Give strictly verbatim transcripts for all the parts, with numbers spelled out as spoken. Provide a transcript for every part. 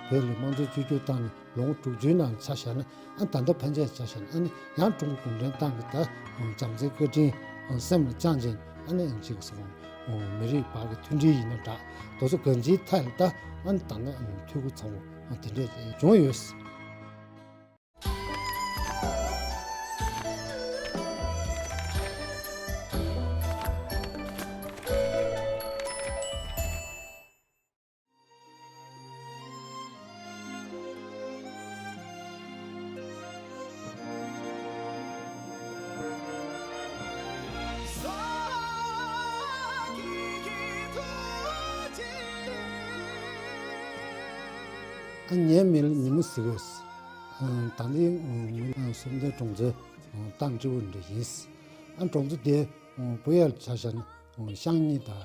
བོད་ལ་དམངས་གཙོ་བཅོས་བསྒྱུར་བཏང་ནས་ལོ་ངོ་དྲུག་ཅུའི་ནང་ཆ་བཞག་ན། ཨ་ད་ལྟ་ཕན་ཆད་ཆ་བཞག་ན། ཨ་ནི་ཡང་ཀྲུང་གོ་གུང་ཁྲན་ཏང་གི་ད་བྱམས་བརྩེའི་བཀའ་དྲིན་སེམས་ལ་བཅངས་བྱས། ཨ་ནི་ཅིག་སོང་། མི་རིགས་བར་གྱི་མཐུན་སྒྲིལ་ཡིན་ན་འདྲ། དེ་ཚོ་གང་ཅིའི་ཐད་ལ་ད། ཨ་ནི་ད་ལྟ་འཐུས་སྒོ་ཚང་བོ་དེ་འདྲས་བྱུང་ཡོད། ཨ། ངའི་མིང་ལ་ཉི་མ་ཟེར་གི་ཡོད། ཨ། ད་ལྟའི་ངོས་ནས་གསུམ་ལྡན་གྲོང་ཚོའི་ཏང་ཀྲི་པུའུ་འདྲ་ཡིན། ཨ། གྲོང་ཚོ་དེ་བོད་ཡུལ་ཆ་བཞག་ན་ཤང་གཉིས་དང་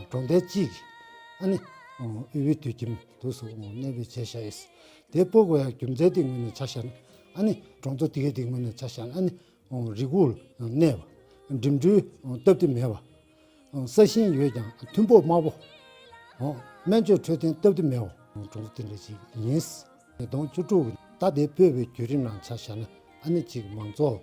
གྲོང་རྡལ་གཅིག་གི། ཨ་ནི་དབུས་པའི་དུད་ཁྱིམ་དུ་སོགས་གནས་སྤོས་བྱས་བཞག་ཡོད། དེ་སྤོ་དགོས་ཡ་རྒྱུ་མཚན་དེ་ངོས་ནས་ཆ་བཞག་ན། ཨ་ནི་གྲོང་ཚོ་དེ་གའི་དེ་ངོས་ནས་ཆ་བཞག་ན། ཨ་ནི་རི་ཁུག་ལ་གནས་པ། འགྲིམ་འགྲུལ་སྟབས་བདེ་མེད་པ། ས་ཞིང་ཡོད་ཀྱང་ཐོན་འབབ་དམའ་པོ། སྨན་བཅོས་འཕྲོད་བསྟེན་སྟབས་བདེ་མེད་པ། གྲོང་ཚོ་དེ་འདྲ་ཞིག་ཡིན། ཉིས་སྟོང་བཅུ་དྲུག་གི་ད་ལྟའི་སྤོས་པའི་བརྒྱུད་རིམ་ནང་ཆ་བཞག་ན། ཨ་ནི་གཅིག་མང་ཚོགས་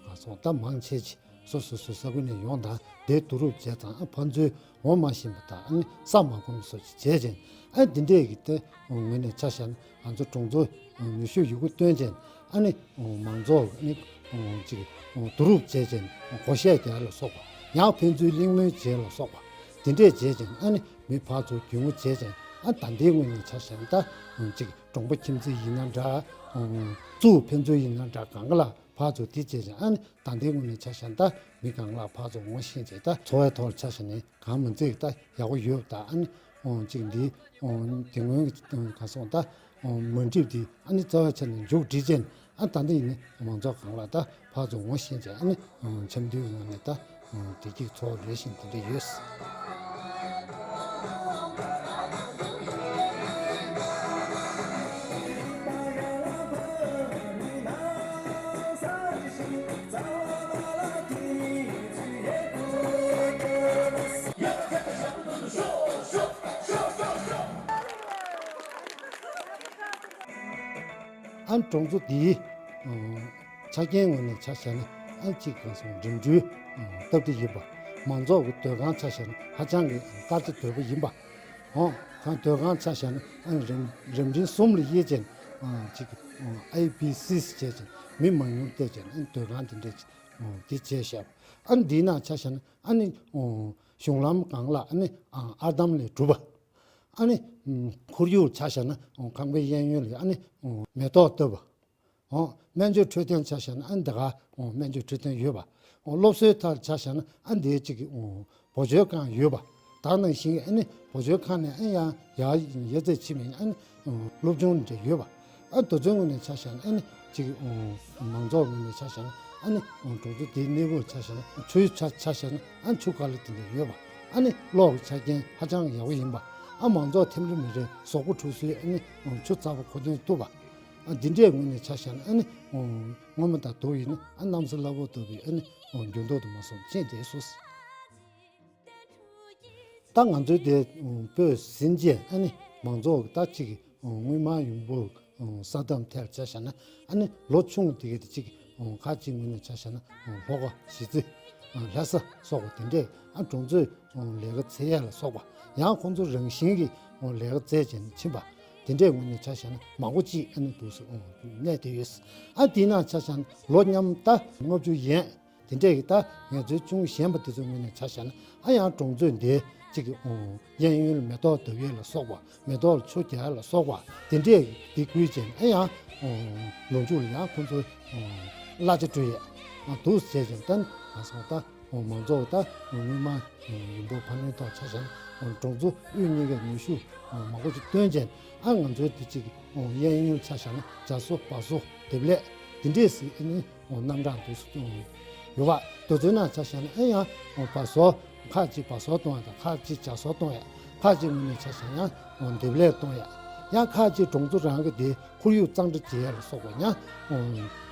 ག་སོང་ད་མང་ཆེ་ཆེ་སོ་སོ་སོའི་ས་ཁུལ་ནས་ཡོང་དང་། དེ་བསྡུ་རུབ་བྱས་ཙང་། ཨ། ཕན་ཚུན་ངོ་མ་ཤེས་པ་དང་། ཨ་ནི་ས་མ་གོམས་སོགས་ཀྱི་བྱས་ཅན། ཨ། འདི་འདྲས་ཀྱི་དེ་ངོས་ནས་ཆ་བཞག་ན། ང་ཚོ་གྲོང་ཚོ་ནུས་ཤུགས་ཡོད་རྒུ་བཏོན་ཅན། ཨ་ནི་མང་ཚོགས་ནི་ཅིག་བསྡུ་རུབ་བྱས་ཅན། བགོ་བཤའ་རྒྱག་ལ་སོགས་པ། ཡང་ཕན་ཚུན་གླེང་མོལ་བྱས་ལ་སོགས་པ། དེ་འདྲས་བྱས་ཅན། ཨ་ནི་མི་ཕར་ཚུར་རྒྱུས་མངའ་བྱས་ཅན། ཨ། ད་ལྟའི་ངོས་ནས་ཆ་བཞག་ན་ད་ཅིག་གྲོང་པ་ཁྱིམ་མཚེས་ཡིན་ན་འདྲ། གཙོ་བོ་ཕན་ཚུན་ཡིན་ན་འདྲ། གང་ག་ལ་ཕར་ཚུར་དེ་བྱས་ཅན། ཨ་ནི་ད་ལྟའི་ངོས་ནས་ཆ་བཞག་ན་ད་མི་གང་ལ་ཕར་ཚུར་ངོ་ཤེས་བྱས། ད་འཚོ་བའི་ཐོག་ལ་ཆ་བཞག་ན་གང་མིན་ཚད་ཀྱི་ད་ཡག་པོ་ཡོད་པ། ད་ཨ་ནི་ཨོ་གཅིག་འདི་ཨོ་དེ་སྔོན་གྱི་ག་སོང་ད་ཨོ་མ་འགྲིག་འདི་ཨ་ནི་རྩ་བ་ཆ་ནས་མཇུག་སྒྲིལ་ཅན། ཨ། ད་འདི་ཡིན་ན་མང་ཚོགས་གང་ལ་ད་ཕར་ཚུར་ངོ་ཤེས་ཅན། ཨ་ནི་འཆམ་མཐུན་ངང་ནས་ད་བདེ་སྐྱིད་འཚོ་བ་རོལ་བཞིན་དེ་འདྲ་ཡོད། ཨ། གྲོང་ཚོ་འདིའི་ཆ་རྐྱེན་ངོས་ནས་ཆ་བཞག་ན། ཨ། གཅིག་ག་སོང་འགྲིམ་འགྲུལ་སྟབས་བདེ་ཡིན་པ། མང་ཚོགས་ཀྱི་སྡོད་ཁང་ཆ་བཞག་ན་ཧ་ཅང་གི་དཀར་ཆ་དོད་པོ་ཡིན་པ། ཨོ། གང་སྡོད་ཁང་ཆ་བཞག་ན། ཨ། རིམ་རིམ་གྲངས་གསུམ་ལ་དབྱེ་ཅན། ཨ། གཅིག་ཨེ་བི་སི་བྱས་ཅན། མི་མང་ཉུང་བལྟས་ཅན། ཨ། སྡོད་ཁང་དེ་འདྲས་དེ་བྱས་བཞག། ཨ། འདིའི་ནང་ཆ་བཞག་ན། ཨ་ནི་གཞུང་ལམ་སྒང་ལ། ཨ་ནི་ཨར་འདམ་ལས་གྲུབ་པ། ཨ་ནི་ཁོར་ཡུག་ཆ་བཞག་ན་ཁང་པའི་གཡས་གཡོན་ལ། ཨ་ནི་མེ་ཏོག་བཏབ་པ། ཨོ། སྨན་བཅོས་འཕྲོད་བསྟེན་ཆ་བཞག་ན། ཨ། འདི་ག་ཨོ་སྨན་བཅོས་འཕྲོད་བསྟེན་ཡོད་པ། ཨོ། སློབ་གསོའི་ཐད་ཆ་བཞག་ན། ཨ། འདི་གཅིག་གི་ཨོ་བུ་བཅོལ་ཁང་ཡོད་པ། ད་ནང་བཞིན། ཨ་ནི་བུ་བཅོལ་ཁང་ནས། ཨ། ཡང་ཡར་ཡར་རྩེ་ཕྱིན་པ་ཡིན་ན། ཨ་ནི་ཨོ་སློབ་ཆུང་འདྲ་ཡོད་པ། ཨ། དེ་ཚོའི་ངོས་ནས་ཆ་བཞག་ན། ཨ་ནི་གཅིག་གི་ཨོ་མང་ཚོགས་ངོས་ནས་ཆ་བཞག་ན། ཨ་ནི་ཨོ་གྲོང་ཚོ་དེའི་གནས་བབ་ཆ་བཞག་ན། ཆུའི་ཆ་ཆ་བཞག་ན། ཨ། ཆུ་ཁ་ལ་དེ་འདྲ་ཡོད་པ། ཨ་ནི་གློག་གི་ཆ་རྐྱེན་ཧ་ཅང་ཡག་པོ་ཡིན་པ། ཨ། མང་ཚོགས་ཐེམ་རིམ་རེ་གཟུགས་པོ་འཁྲུ་སའི། ཨ་ནི་ཨོ་ཆུ་ཚ་པོ་མཁོ་འདོན་ཐུབ་པ། ཨ། འདི་འདྲའི་ངོས་ནས་ཆ་བཞག་ན། ཨ་ནི་ཨོ་སྔོན་མ་དང་བསྡུར་ཡིན་ན། ཨ། གནམ་ས་བླ་འོག་ལྟ་བུའི། ཨ་ནི་ཨོ་འགྱུར་ལྡོག་དུ་མ་སོང་ཅན་དེ་སོ། ད་ང་ཚོའི་དེ་ཨོ་སྤོས་ཟིན་རྗེས། ཨ་ནི་མང་ཚོགས་ཀྱི་ད་གཅིག་གི་ཨོ་དངུལ་སྨར་ཡོང་འབབ་ཨོ་གསར་གཏོད་ཐད་ཆ་བཞག་ན། ཨ་ནི་ལོ་ཆུང་དེ་གའི་དེ་གཅིག་ཨོ་ཁག་ཅིག་ངོས་ནས་ཆ་བཞག་ན། ཨོ་ལྷོ་ཁ་གཞིས་རྩེ། ཨོ་ལྷ་ས་སོགས་པ་དེ་འདྲས། ཨ། གྲོང་ཚོའི་ཨོ་ལས་ཀ་འཚོལ་ཡ་ལ་སོགས་པ། ཡང་ཁོང་ཚོ་རང་བཞིན་གྱིས་ཨོ་ལས་ཀ་འཚོལ་བྱས་ནས་ཕྱིན་པ། དེ་འདྲས་ངོས་ནས་ཆ་བཞག་ན་མང་པོ་ཅིག་ཨ་ནི་འདུག་སེ་ཨོ་གནས་བསྡད་ཡོད། ཨ། དེའི་ནང་ཆ་བཞག་ན་ལོ་མཉམ་ད་ལྔ་བཅུ་ཡན། དེ་འདྲས་ཀྱི་ད་ངལ་རྩོལ་ཅུང་ཞན་པ་དེ་ཚོའི་ངོས་ནས་ཆ་བཞག་ན། ཨ། ཡང་གྲོང་ཚོའི་འདི་གཅིག་གི་ཨོ་གཡས་གཡོན་ལ་མེ་ཏོག་བཏབ་ཡས་ལ་སོགས་པ། མེ་ཏོག་ལ་ཆུ་རྒྱག་ཡས་ལ་སོགས་པ་དེ་འདྲས་ཀྱི་དེ་བསྐུལ་བྱས་ནས། ཨ། ཡང་ཨོ་ལོ་མཇུག་ལ་ཡང་ཁོང་ཚོའི་ཨོ་གླ་ཆ་སྤྲོད་ཡས། ཨ། འདུག་སེ་བྱས་ཅན། ད་ནི་ག་སོང་ད་ཨོ་མང་ཚོགས་ད་ཨོ་དངུལ་སྨར་ཡོང་འབབ་འཕར་སྣོན་ཐོག་ཆ་བཞག་ན། ཨོ་གྲོང་ཚོ་དབུས་གཉིས་ཀས་ནུས་ཤུགས་ཨོ་མང་པོ་ཞིག་བཏོན་བྱས་ནས། ཨ། ང་ཚོའི་དེ་གཅིག་ཨོ་གཡས་གཡོན་ཆ་བཞག་ན་རྒྱ་བཟོ་བ་བཟོ་འདེབས་ལས་དེ་འདྲས་སེ་ཨ་ནི་ཨོ་རྣམ་གྲངས་འདུག་སེ་ཡོད་པ། དེ་ཚོའི་ནང་ཆ་བཞག་ན། ཨ། ཡང་ཨོ་བ་བཟོ་ཁག་ཅིག་བ་བཟོ་གཏོང་ཡ་དང་། ཁག་ཅིག་རྒྱ་བཟོ་གཏོང་ཡ། ཁག་ཅིག་ངོས་ནས་ཆ་བཞག་ན་ཡང་ཨོ་འདེབས་ལས་གཏོང་ཡ། ཡང་ཁག་ཅིག་གྲོང་ཚོ་རང་གི་དེ་ཁོར་ཡུག་གཙང་སྦྲ་བྱེད་ཡ་ལ་སོགས་པ། ཡང་ཨོ་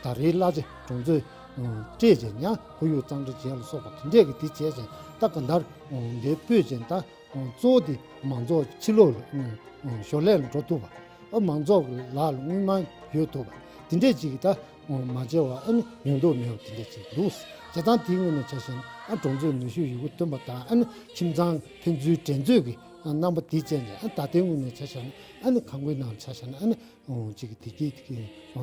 ད་རེས་གླ་ཆ་གྲོང་ཚོས་ཨོ་སྤྲད་བྱས་ཡང་ཁོར་ཡུག་གཙང་སྦྲ་བྱེད་ཡ་ལ་སོགས་པ་དེ་འདྲས་ཀྱི་དེ་བྱས་བྱས། ད་གང་ལྟར་ཨོ་འདི་སྤོས་བྱས་ད་ཨོ་གཙོ་བོ་དེ་མང་ཚོགས་ཕྱི་ལོགས་ལ་ཨོ་ཞོར་ལས་ལ་འགྲོ་ཐུབ་པ། ཨ་མང་ཚོགས་ཀྱི་ལག་ལ་དངུལ་སྨར་ཡོད་ཐུབ་པ་དེ་འདྲས་ཅིག་ད་མ་བྱས་པ་ཨ་ནི་ཡོང་དོགས་མེད་པ་དེ་འདྲས་ཅིག་འདུག་བྱས་ཙང་དེའི་ངོས་ནས་ཆ་བཞག་ན་ཨ་གྲོང་ཚོའི་ནུས་ཤུགས་ཡོད་རྒུ་བཏོན་པ་དང་ཨ་ནི་ཁྱིམ་ཚང་ཕན་ཚུན་འགྲན་རྩོད་ཀྱི་རྣམ་པ་དེ་བཅས་ནས་ཨ་ད་ལྟའི་ངོས་ནས་ཆ་བཞག་ན་ཨ་ནི་ཁང་པའི་ནང་ཆ་བཞག་ན་ཨ་ནི། ཨོ་ཅིག་བདེ་སྐྱིད་ཀྱི་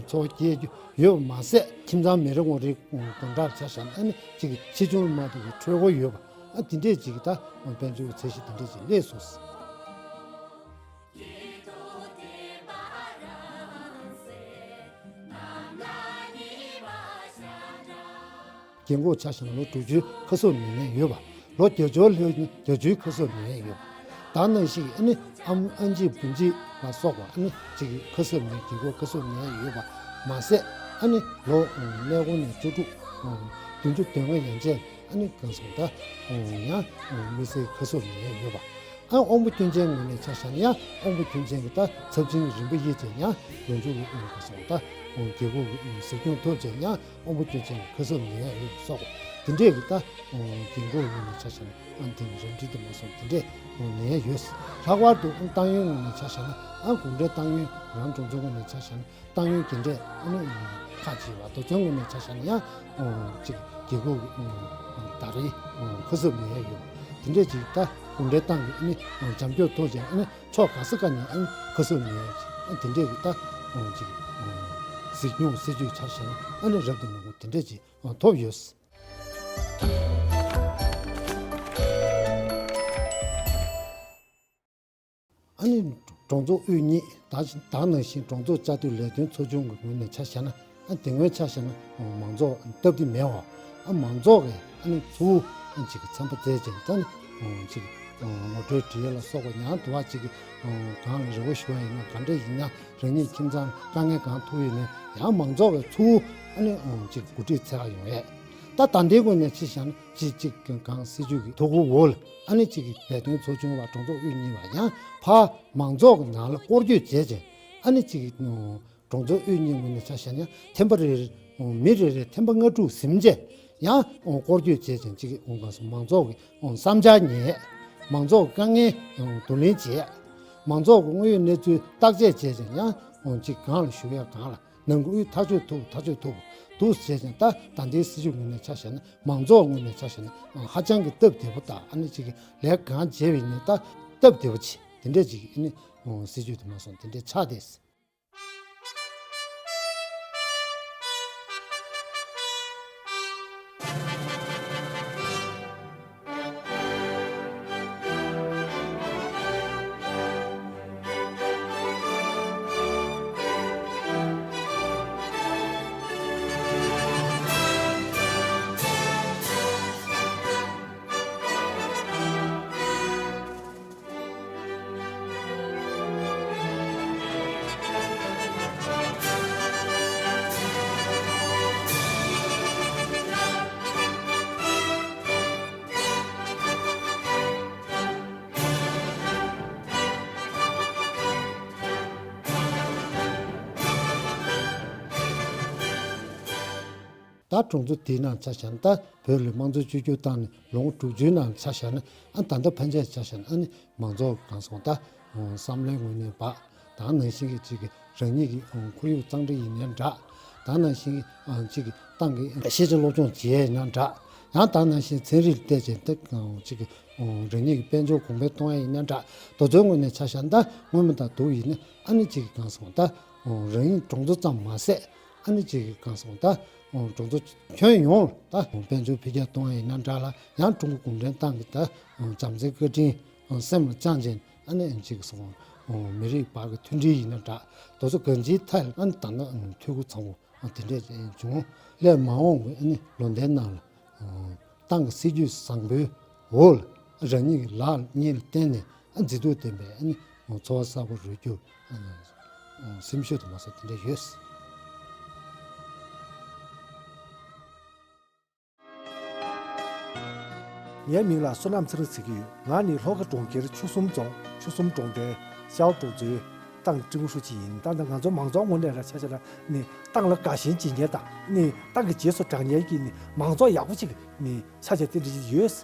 འཚོ་བ་སྐྱེལ་རྒྱུ་ཡོད་པ་མ་ཟད། ཁྱིམ་ཚང་མི་རེ་ངོ་རེའི་སྒོ་འགྲམ་ཆ་བཞག་ན་ཨ་ནི་ཅིག་ཆེ་ཆུང་མ་གཏོགས་ཀྱི་འཕྲོད་བསྐོར་ཡོད་པ་ཨ་དེ་འདྲས་ཅིག་ད་དཔལ་འབྱོར་གྱི་ཚད་གཞི་དེ་འདྲས་ཅིག་སླེབས་སོང་། རྒན་གོག་ཆ་བཞག་ན་ལོ་དྲུག་ཅུའི་ཁ་གསབ་ནུས་ནས་ཡོད་པ། ལོ་བརྒྱད་ཅུ་ལྷོད་ནས་བརྒྱད་ཅུའི་ཁ་གསབ་ནུས་ཡོད་པ། ད་ནང་བཞིན་ཨ་ནི་ཨམ་ཨ་མཆིས་བུ་མཆིས་ལ་སོགས་པ་ཨ་ནི་གཅིག་ཁ་གསབ་ནུས་རྒན་གོག་ཁ་གསབ་ནུས་ཡོད་པ་མ་ཟད། ཨ་ནི་ལོ་ཀླད་ཀོར་ནས་བཅུ་དྲུག་བདུན་ཅུ་དོན་ལྔ་ཡན་ཆད་ཨ་ནི་གང་སོང་ད་ཡང་མི་སེར་ཁ་གསབ་ནུས་ཡོད་པ། ཨ་དབང་པོ་སྐྱོན་ཅན་ངོས་ནས་ཆ་བཞག་ན་ཡང་དབང་པོ་སྐྱོན་ཅན་གྱི་ད་ཚབས་ཆེན་གྱི་རིམ་པ་ཡིན་ཙང་ཡང་ཡོངས་འབྱོར་གྱི་ཨ་ནི་གང་སོང་ད་རྒྱལ་ཁབ་ཀྱི་གཟིགས་སྐྱོང་ཐོབ་ཅིང་ཡང་དབང་པོ་སྐྱོན་ཅན་གྱི་ཁ་གསབ་ནུས་ཡོད་པ་སོགས་དེ་འདྲས་ཀྱི་ད་རྒན་གོག་ངོས་ནས་ཆ་བཞག་ན་ཨ་ནི་དེ་ནི་རབ་འབྲིང་དུ་མ་སོང་དེ་འདྲས་ནུས་ཡོད། ལྷག་པར་དུ་ཏང་ཡོན་ངོས་ནས་ཆ་བཞག་ན་ཨ་གུང་ཁྲན་ཏང་ཡོན་རང་གྲོང་ཚོ་ངོས་ནས་ཆ་བཞག་ན། ཏང་ཡོན་རྒན་གྲས་ཨ་ནི་ཁག་ཅིག་ཡོད་པ་དོ་ཚོན་ངོས་ནས་ཆ་བཞག་ན་ཡང་ཅིག་རྒྱལ་ཁབ་ཀྱི་ད་རེས་ཁ་གསབ་ནུས་ཡོད། དེ་འདྲས་ཅིག་ད་གུང་ཁྲན་ཏང་གི་ཨ་ནི་བྱམས་སྐྱོང་ཐོག་ཅིག་ཨ་ནི་ཕྱོགས་ག་ས་ག་ནས་ཨ་ནི་ཁ་གསབ་ནུས་ཡོད་ཅིག་དེ་འདྲས་ཀྱི་ད་ཅིག་གཟིགས་སྐྱོང་སྲིད་ཇུས་ཆ་བཞག་ན་ཨ་ནི་རབ་ཏུ་མང་པོ་དེ་འདྲས་ཅིག་ཐོབ་ཡོད། ཨ་ནི་གྲོང་ཚོ་དབུས་གཉིས་ད་ད་ནང་བཞིན་གྲོང་ཚོ་བཅའ་སྡོད་ལས་དོན་ཚོ་ཆུང་གི་ངོས་ནས་ཆ་བཞག་ན་ཨ་དེ་སྔོན་ཆ་བཞག་ན་མང་ཚོགས་སྟབས་བདེ་མེད་པ་ཨ་མང་ཚོགས་ཀྱི་ཨ་ནི་ཚུར་ཨ་ཅིག་གི་ཚན་པ་བཙལ་ཅིང་ད་ནི་ཅིག་ངོ་སྤྲོད་བྲིས་ལ་སོགས་པ་ཡང་དུ་བ་ཅིག་གི་གང་ལ་རེ་བ་ཞུ་བ་ཡིན་ན་ག་འདྲ་ཡིན་ན་རང་ཉིད་ཁྱིམ་ཚང་དཀའ་ངལ་གང་ཐུག་ཡོད་ན་ཡང་མང་ཚོགས་ཀྱི་ཚུར་ཨ་ནི་ཅིག་གོ་སྒྲིག་འཚལ་ག་ཡོང་ཡས། ད་ད་ལྟའི་ངོས་ནས་ཅི་བྱ་ན་ཅི་གཅིག་གང་སྲིད་ཇུས་ཀྱི་ཐུགས་ཁུར་འོག་ལ་ཨ་ནི་གཅིག་གི་ལས་དོན་ཚོ་ཆུང་བ་གྲོང་ཚོ་དབུས་གཉིས་པ་ཡང་ཕར་མང་ཚོགས་ཀྱི་ནང་ལ་སྐོར་སྐྱོད་བྱས་རྗེས་ཨ་ནི་གཅིག་གི་གྲོང་ཚོ་དབུས་གཉིས་ངོས་ནས་ཆ་བཞག་ན་ཐེམ་པ་རེ་རེ་མི་རེ་རེ་ཐེམ་པ་ལྔ་དྲུག་ཟིན་རྗེས་ཡང་སྐོར་སྐྱོད་བྱས་རྗེས་གཅིག་གི་གང་སོང་མང་ཚོགས་ཀྱི་བསམ་འཆར་ཉན་མང་ཚོགས་ཀྱི་དཀའ་ངལ་བསྡུ་ལེན་བྱས་མང་ཚོགས་ཀྱི་དངོས་ཡོད་གནས་ཚུལ་བརྟག་དཔྱད་བྱས་རྗེས་ཡང་གཅིག་གང་ལ་ཞུ་ཡ་གང་ལ། ནང་ཁུལ་ཐག་གཅོད་ཐུབ་ཐག་གཅོད་ཐུབ་འདུག་ཟེར་ཅིང་ད་ད་ལྟའི་སྲིད་ཇུས་ངོས་ནས་ཆ་བཞག་ན་མང་ཚོགས་ངོས་ནས་ཆ་བཞག་ན་ཧ་ཅང་གི་སྟབས་བདེ་པོ་དང་ཨ་ནི་གཅིག་གི་ལས་གང་བྱས་པ་ཡིན་ན་ད་སྟབས་བདེ་པོ་བྱེད་དེ་འདྲས་ཅིག་ཨ་ནི་སྲིད་ཇུས་དེ་མ་སོང་དེ་འདྲས་ཆགས་བསྡད། ད་གྲོང་ཚོ་དེའི་ནང་ཆ་བཞག་ན་ད་བོད་ལ་དམངས་གཙོ་བཅོས་བསྒྱུར་བཏང་ནས་ལོ་ངོ་དྲུག་ཅུའི་ནང་ཆ་བཞག་ན་ཨ་ད་ལྟ་ཕན་ཆད་ཆ་བཞག་ན་ཨ་ནི་མང་ཚོགས་གང་སོང་ད་བསམ་བློའི་ངོས་ནས་བག་ད་ནང་བཞིན་གྱི་ཅིག་གི་རང་ཉིད་ཀྱི་ཁོར་ཡུག་གཙང་སྦྲ་ཡིན་ནའི་འདྲ། ད་ནང་བཞིན་གྱི་ཅིག་གི་ཏང་གི་ཤེས་བྱ་སློབ་སྦྱོང་བྱེད་ཡས་ཡིན་ན་འདྲ། ཡང་ད་ནང་བཞིན་ཚན་རིག་བལྟས་ཅིང་ད་ཅིག་གི་རང་ཉིད་ཀྱི་དཔལ་འབྱོར་གོང་འཕེལ་གཏོང་ཡས་ཡིན་ན་འདྲ། དེ་ཚོའི་ངོས་ནས་ཆ་བཞག་ན་ད་སྔོན་མ་དང་བསྡུར་ཡིན་ན་ཨ་ནི་ཅིག་གི་གང་སོང་ད་རང་ཉིད་གྲོང་ཚོ་ཙམ་མ་ཟད། ཨ་ནི་གཅིག་གི་གང་སོང་ད། གྲོང་ཚོ་ཁྱོན་ཡོངས་ལ་ད་དཔལ་འབྱོར་འཕེལ་རྒྱས་གཏོང་བ་ཡིན་ན་འདྲ་ལ་ཡང་ཀྲུང་གོ་གུང་ཁྲན་ཏང་གི་ད་བྱམས་བརྩེའི་བཀའ་དྲིན་སེམས་ལ་བཅངས་བྱས་ཨ་ནི་གཅིག་གི་སོང་། མི་རིགས་བར་གྱི་མཐུན་སྒྲིལ་ཡིན་ན་འདྲ། དེ་ཚོ་གང་ཅིའི་ཐད་ལ་ཨ་ནི་ད་ལྟ་འཐུས་སྒོ་ཚང་པོ་དེ་འདྲས་བྱུང་ལས་མ་འོངས་པའི་ཨ་ནི་ལོ་ཟླའི་ནང་ལ། ཏང་གི་སྲིད་ཇུས་བཟང་པོའི་འོག་ལ་རང་ཉིད་ཀྱི་ལག་གཉིས་ལ་བརྟེན་ནས་མཛེས་སྡུག་ལྡན་པའི་འཚོ་བ་གསར་པ་རོལ་རྒྱུར་སེམས་ཤུགས་དུ་མ་སོགས་དེ་འདྲ་ཡོད། ངའི་མིང་ལ་བསོད་ནམས་ཚེ་རིང་ཟེར་གྱི་ཡོད། ང་ནི་ལྷོ་ཁ་གྲོང་ཁྱེར་ཆུ་གསུམ་རྫོང་ཆུ་གསུམ་གྲོང་རྡལ་ཤའོ་གྲོང་ཚོའི་ཏང་ཀྲི་པུའུ་ཧྲུའུ་ཅི་ཡིན། ད་ལྟ་ང་ཚོ་མང་ཚོགས་ངོས་ནས་ར་ཆ་ཆ་ལ་ནི་ཏང་ལ་དགའ་ཞེན་བྱེད་མཁན་དང་ནི་ཏང་གི་རྗེས་སུ་འབྲང་མཁན་གྱི་ནི་མང་ཚོགས་ཡག་པོ་ཅིག་ནི་ཆ་ཆ་དེ་འདྲ་ཅིག་ཡོད།